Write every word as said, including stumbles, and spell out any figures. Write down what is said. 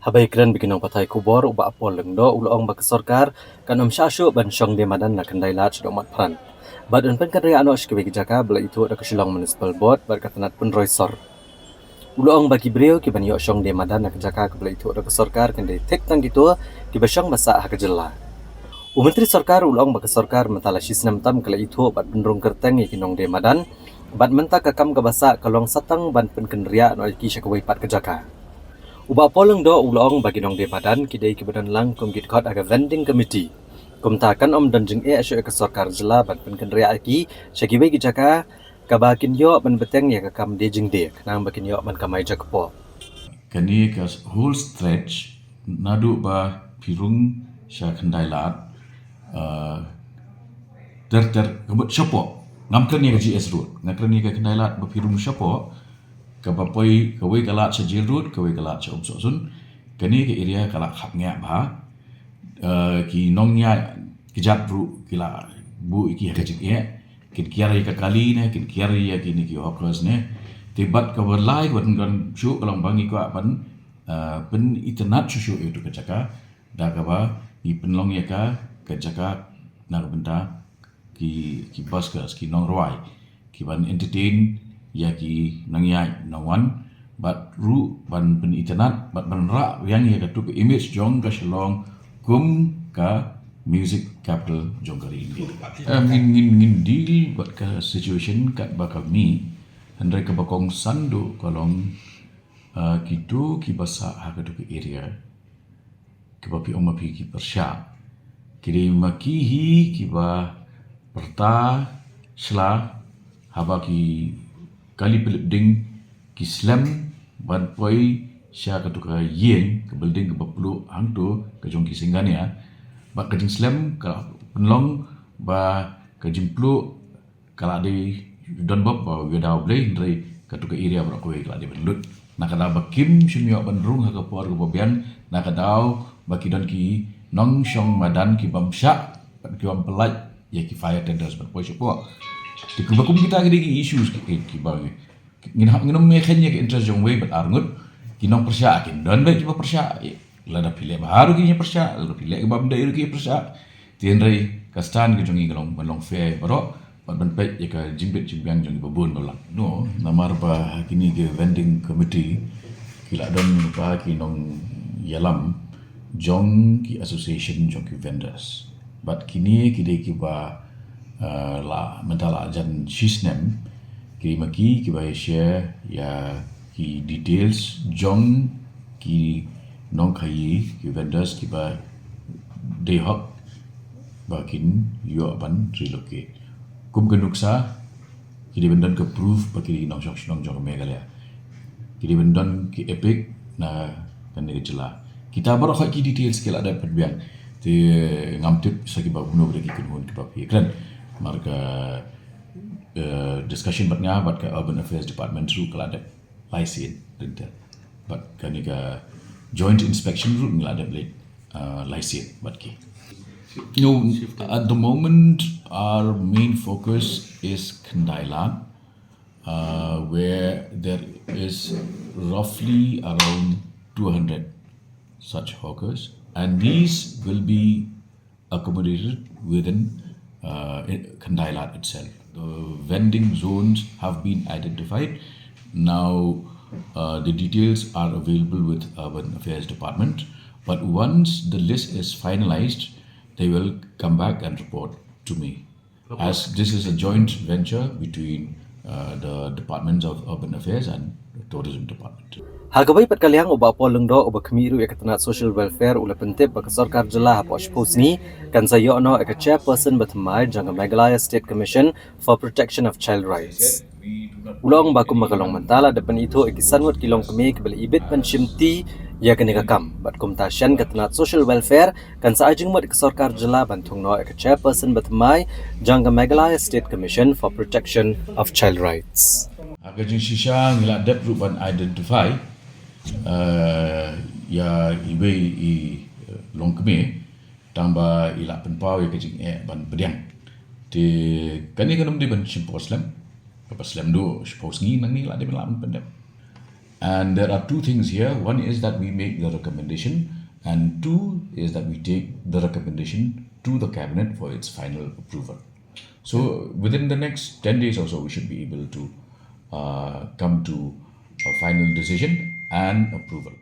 Haba ïakren bad ki nongpathai khubor, u Bah Paul Lyngdoh u la ong ba ka sorkar kan ym shah shuh ban shong die madan na Khyndai Lad shaduh Matphrang bad yn pynkynriah noh sha kiwei ki jaka ba la ithuh da ka Shillong Municipal Board bad ka tnat pynroi sor. U la ong ba ki briew kiban ïoh shong die madan na ka jaka kaba la ithuh da ka sorkar kan dei thik tang kito kiba shong ba sah ha ka jylla. U Myntri Sorkar u la ong ba ka sorkar mynta la shisnem tam ka la ithuh bad pynrung kyrteng ïa ki nongdie madan bad mynta ka kam kaba sah ka long sa tang ban pynkynriah noh ïa ki sha kawei pat ka jaka. U Bah Paul Lyngdoh u la ong ba ki nongdie madan ki dei kiba don lang kum ki dkhot ha ka vending committee. Kumta kan ym don jingeh shuh ïa ka sorkar jylla ban pynkynriah ïa ki sha kiwei ki jaka kaba kin ïoh ban bteng ïa ka kam die jingdie khnang ba kin ïoh ban kamai jakpoh. Kane ka whole stretch naduh ba phi rung sha Khyndai Lad, uh, ter ter ka mut shapoh. Ngam kren ïa ka G S Road, nga kren ïa ka Khyndai Lad ba phi rung shapoh, kaba poi kawei ka lad sha Jail Road, kawei ka lad sha Umsohsun. Kane ka area ka la khapngiah bha. Uh, ki nongïaid kjat ruh ki la buh ïa ki ha ka jingeh. Kin kiar ïa ka kali ne, kin kiar ïa kine ki hawkers ne. Te bad kaba lai kaba tynrai shuh ka long ba ngi kwah ban, uh, pynitynnad shuh shuh ïa utu ka jaka da kaba ngi pynlong ïa ka, ka jaka na ka bynta ki, ki buskers, ki nongrwai, kiban entertain ïa ki nongïaid nongwan, bad ruh ban pynitynnad bad ban rah biang ïa katu ka image jong ka Shillong kum ka music capital jong ka ri India. Eh, ngin, ngin, ngin deal bad ka situation katba ka mih, hynrei kaba kongsan duh ka long, eh, kito kiba sah ha katu ka area, kiba phi ong ma phi ki pyrshah, ki dei ma ki hi kiba pyrta shla haba ki kali pylip ding ki slem ban poi sha katu ka ïing, ka building kaba pluh hangto ka jong ki Singhania. Bad ka jingslem ka pynlong ba ka jingpluh ka la dei don bok ba u ïadaw Blei, hynrei katu ka area baroh kawei ka la dei ban lut. Na ka daw ba kim shym ïoh ban rung ha ka por kaba biang, na ka daw ba ki don ki nongshong madan ki bym shah bad ki bym pyllait ïa ki fire tenders ban poi shapoh. Te kiba kum kita ki dei ki issues ki, ki, kiba ngin hap, ngin ym mih khein ïa ki interest jong uwei bad arngut. Ki nongpyrshah kin don beit kiba pyrshah. Lada phi leh bha ruh ki ïa pyrshah, lada phi leh kiba ym dei ruh ki ïa pyrshah. Te hynrei ka stand ka jong ngi ka long ban long fair baroh bad ban peit ïa ka jingbit jingbiang jong ngi ba bun ba lang. No, namar ba ha kine ki vending committee ki la don lypa ki nongïalam jong ki association jong ki vendors. Bad kine ki dei kiba, uh, la mynta la jan shisnem, ki dei ma ki kiba ïa share ïa ki details jong ki nongkhaii, ki vendors kiba dei hok ba kin ïoh ban relocate. Kum ka nuksa, ki dei ban don ka proof ba ki dei nongshong shnong jong ka Meghalaya. Ki dei ban don ki EPIC na kane ka jylla. Kita baroh ki details ki la dep pynbiang. Te ngam tip sa kiba kumno ki kynhun kiba phi kren. Namar ka, eh, discussion bad nga bad ka Urban Affairs Department ruh ka la dep lai sien, rinter. Bad kane ka joint inspection ruh ngi la dep leit, uh, lai sien bad ki. No, at the moment, our main focus is Khyndai Lad, uh, where there is roughly around two hundred such hawkers, and these will be accommodated within, uh, i-, Khyndai Lad itself. The vending zones have been identified. Now, uh, the details are available with Urban Affairs Department. But once the list is finalized, they will come back and report to me. As this is a joint venture between, uh, the Departments of Urban Affairs and Tourism Department. Ha kawei pat ka liang, u Bah Paul Lyngdoh uba khmih ruh ïa ka tnat Social Welfare u la pyntip ba ka sorkar jylla hapoh shiphew sngi kan sa ïoh noh ïa ka chairperson bathymmai jong ka Meghalaya State Commission for Protection of Child Rights. U la ong ba kumba ka long mynta la dep ban ithuh ïa ki san ngut ki longkmie kiba la ibit ban shimti ïa kane ka kam. Bad kumta shen ka tnat Social Welfare kan sa ai jingmut ïa ka sorkar jylla ban thung noh ïa ka chairperson bathymmai jong ka Meghalaya State Commission for Protection of Child Rights. Ha ka jingshisha ngi la dep ruh ban identify, eh, ïa iwei i, eh, longkmie, tang ba i la pynpaw ïa ka jingeh ban pdiang. Te kane kan ym dei ban shim por slem. Kaba slem duh shiphew sngi nangne la dei ban lah ban pyndep. And there are two things here. One is that we make the recommendation, and two is that we take the recommendation to the cabinet for its final approval. So within the next ten days or so, we should be able to uh, come to a final decision and approval.